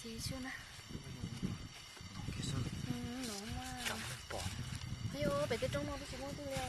Ces xwb na. Ayu, pem tej roob no twb tsis muaj twg li os.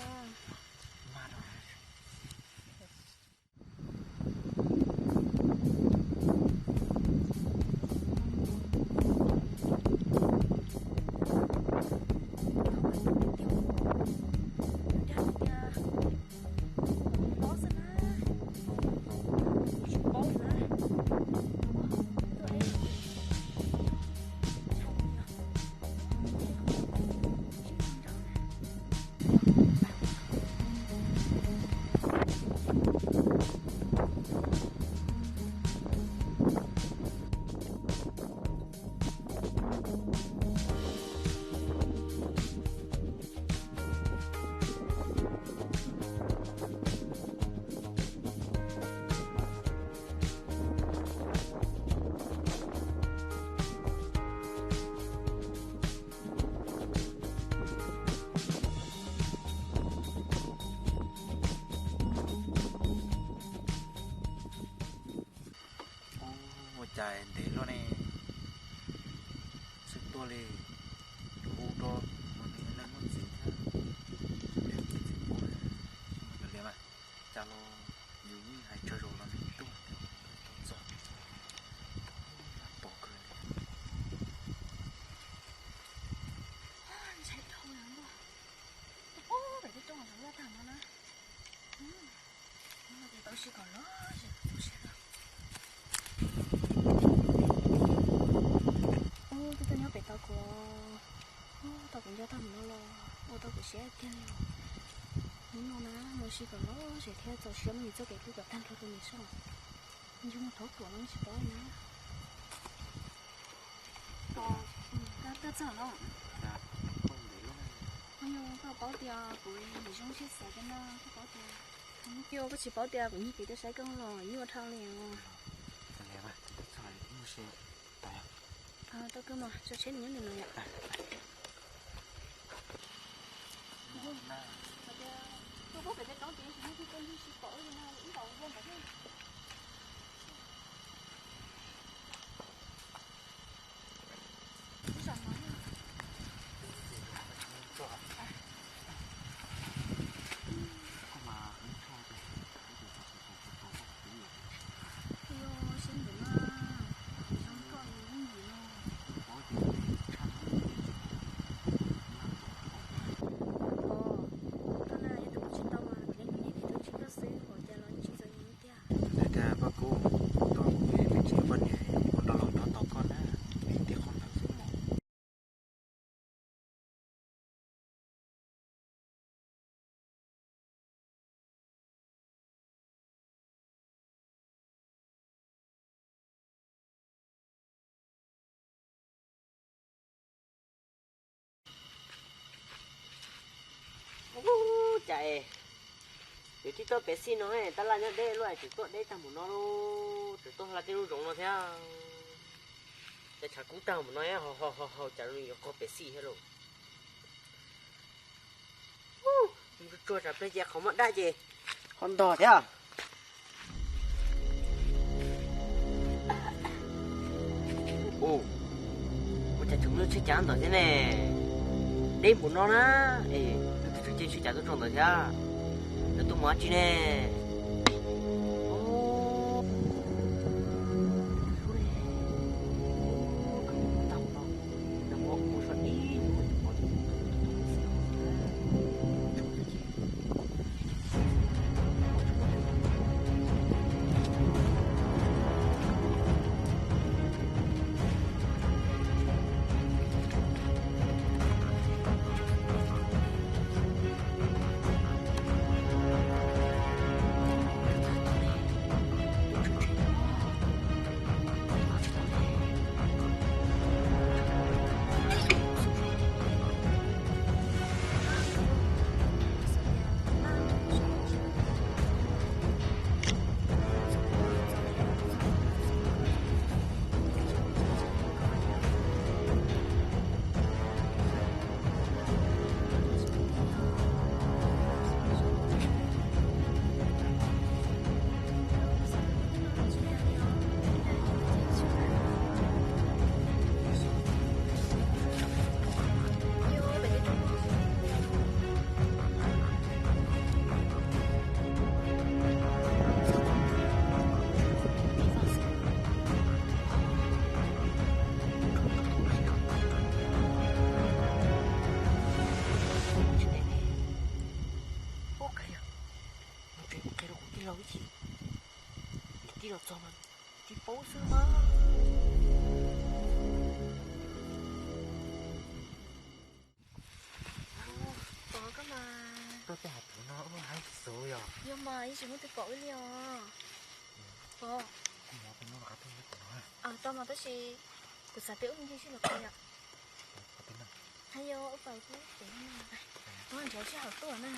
Ua cas ntev luaj ne, tsis tuaj li, hu rau leej muaj txiv thiab, leej txiv pom, yog li mas cas los yus yeej hais tsawg zaus los nws tuaj tau txog, pom kawg li. Ntshai dhau lawm, pem tej roob loj tag no na. Tau sib kom los, ub, twb tuaj nyob pem tau kuv, tau kuv nco tag mus no los ua tau kuv siab tiag li. Hnub no na, mus sib kom los ces thiaj txaus siab muab nws txoj kev hlub kom tag nrho rau nws soj. Nws yog mus thov kuv los tsis paub na. Koj twb txog no. Koj paub tias kuv zoo siab xav tias no, koj paub tias, koj tsis paub tias kuv nyiag kev tuaj saib koj los nyuaj dhau li os. Tau koj mas, tso tsheb nws nyob ntawm no yom. Koj pom pem tej roob ces tsis muaj twg, koj ntsia tsis pom li no, ib ntaus ua ntawd. Tiag, poj Kub, tau kuv me txiv poj niam ua rau los rov tau koj na, vim tej qhov ntawd xwb mas. Ub, cas es yuav tib toj pem xij no, tab laj nyob deb luaj, tseem tuaj deb tag mus no lauj, tseem tuaj hla tej lub zoov no thiab. Cas tshav kub tag mus no, hau hau hau cas yuav qog pem xij thiab lauj. Mus tsuag tsuag tsam plig ces qhov muaj dab ces ho ntog thiab. Ua cas tseem muaj lub tsheb cav ntawd thiab ne? Deb npaum no na, es tus tseem caij tsheb cav tuaj txog ntawd thiab, lawv tuaj mus dab tsi ne? Tsis paub xwb mas. Pov, koj mas. Koj tej hais tus no wb hais tsis xav yog. Yog mas, yeej tsis muaj tus pom wb li os. Pov. Tau mas tab sis kuv xav tias wb mus ncig sij los pov yom. Hais yog ua pais kuv, kuv nrhiav sij hawm tuaj na.